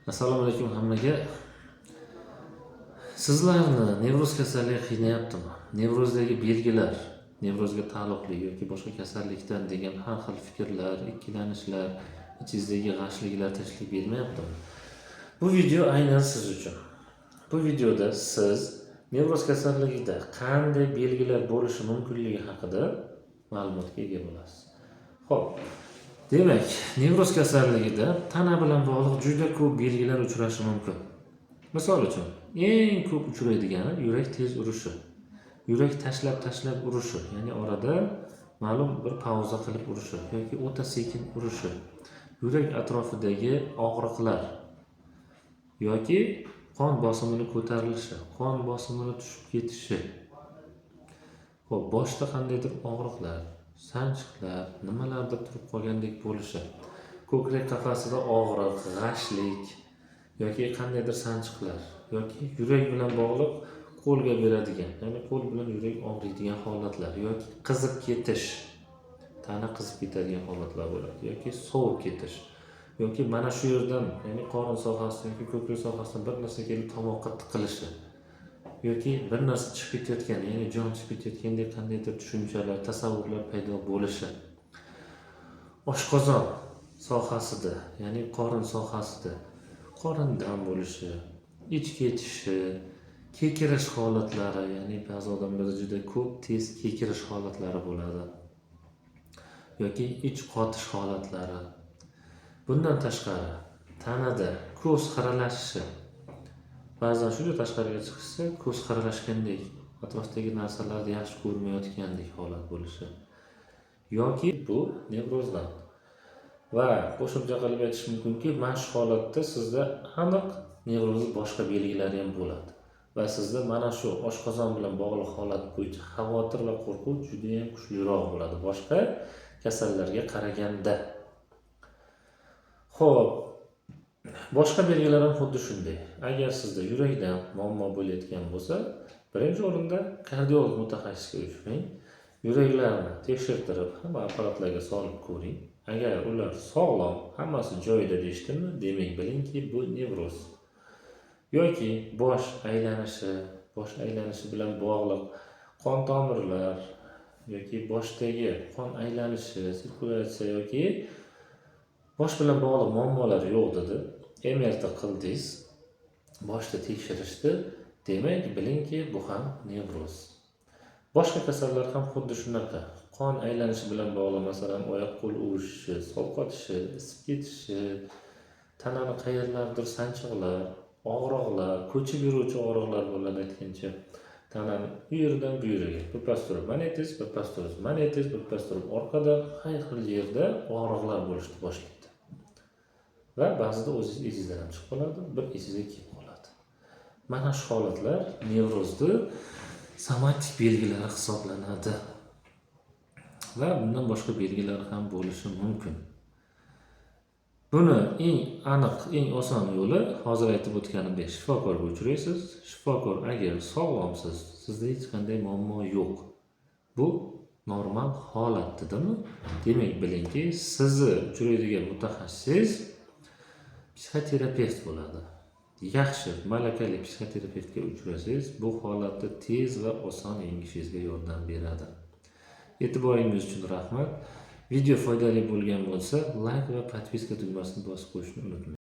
Assalomu alaykum hammaga. Sizlarni nevroz kasalligi qiynayaptimi? Nevrozdagi belgilar, nevrozga taalluqli yoki boshqa kasallikdan degan har xil fikrlar, ikkilanishlar, ichingizdagi g'ashliklar tinchlik bermayaptimi? Bu video aynan siz uchun. Bu videoda siz nevroz kasalligida qanday belgilar bo'lishi mumkinligi haqida ma'lumotga ega bo'lasiz. Xo'p, demak, nevroz kasalligida tana bilan bog'liq juda ko'p belgilar uchrashi mumkin. Misol uchun, eng ko'p uchraydigani yurak tez urishi, yurak tashlab tashlab urishi, ya'ni orada ma'lum bir pauza qilib urishi yoki o'ta sekin urishi, yurak atrofidagi og'riqlar yoki qon bosimini ko'tarilishi, qon bosimini tushib ketishi. Xo'p, boshda qandaydir og'riqlar, sanchiqlar, nimalardir turib qolgandek bo'lishi, ko'krak qafasida og'riq, g'ashlik yoki qandaydir sanchiqlar yoki yurak bilan bog'liq qo'lga beradigan, ya'ni qo'l bilan yurak og'riydigan holatlar yoki qizib ketish, tana qizib ketadigan holatlar bo'ladi yoki sovib ketish yoki mana shu yerdan, ya'ni qorin sohasi yoki ko'krak sohasidan bir narsa kelib tomoqqa tiqilishi yoki bir narsa chiqib ketayotgan, ya'ni jon chiqib ketayotgandek qandaydir tushunchalar, tasavvurlar paydo bo'lishi, oshqozon sohasida, ya'ni qorin sohasida qorin dam bo'lishi, ich ketishi, kekirish holatlari, ya'ni ba'zi odamlarda juda ko'p tez kekirish holatlari bo'ladi yoki ich qotish holatlari. Bundan tashqari, tanada ko'z xiralashishi, ba'zan shunday tashqariga chiqishsa, ko'z xiralashgandek, atrofdagi narsalarni yaxshi ko'rmayotgandek holat bo'lishi yoki bu nevrozdan. Va qo'shimcha qilib aytish mumkinki, mana shu holatda sizda aniq nevrozni boshqa belgilari ham bo'ladi va sizda mana shu oshqozon bilan bog'liq holat bo'yicha xavotir va qo'rquv judayam kuchliroq bo'ladi boshqa kasallarga qaraganda. Xo'p, boshqa belgilar ham xuddi shunday. Agar sizda yurakdan muammo bo'layotgan bo'lsa, birinchi o'rinda kardiolog mutaxassisga uchrang, yuraklarni tekshirtirib, hamma apparatlarga solib ko'ring. Agar ular sog'lom, hammasi joyida deyishdimi, demak, bilingki, bu nevroz. Yoki bosh aylanishi, bosh aylanishi bilan bog'liq qon tomirlar yoki boshdagi qon aylanishi, sirkulyatsiya yoki bosh bilan bog'liq muammolar yo'q dedi. MRT qildingiz, boshda tekshirishdi, demak, bilingki, bu ham nevroz. Boshqa kasallar ham xuddi shunaqa. Qon aylanishi bilan bog'liq, masalan, oyoq qo'l uvishishi, sovqotishi, isib ketishi, tanani qayerlardir sanchiqlar, og'riqlar, ko'chib yuruvchi og'riqlar bo'ladi aytgancha. Tanani u yerdan bu yerga birpas turib mana aytasiz, birpas turib mana aytasiz, birpas turib orqada, har xil yerda og'riqlar bo'lishni boshlaydi. Va ba'zida o'zingiz esingizdan ham chiqib qoladi, bir esingizga kelib qoladi. Mana shu holatlar nevrozni somatik belgilari hisoblanadi. Va bundan boshqa belgilar ham bo'lishi mumkin. Buni eng aniq, eng oson yo'li hozir aytib o'tganimdek shifokorga uchraysiz. Shifokor agar sog'lomsiz, sizda hech qanday muammo yo'q, bu normal holat dedimi, demak, bilingki, sizni uchraydigan mutaxassis psixoterapevt bo'ladi. Yaxshi, malakali psixoterapevtga uchrasangiz, bu holatni tez va oson yengishingizga yordam beradi. E'tiboringiz uchun rahmat. Video foydali bo'lgan bo'lsa, layk va подписка tugmasini bosib qo'yishni unutmang.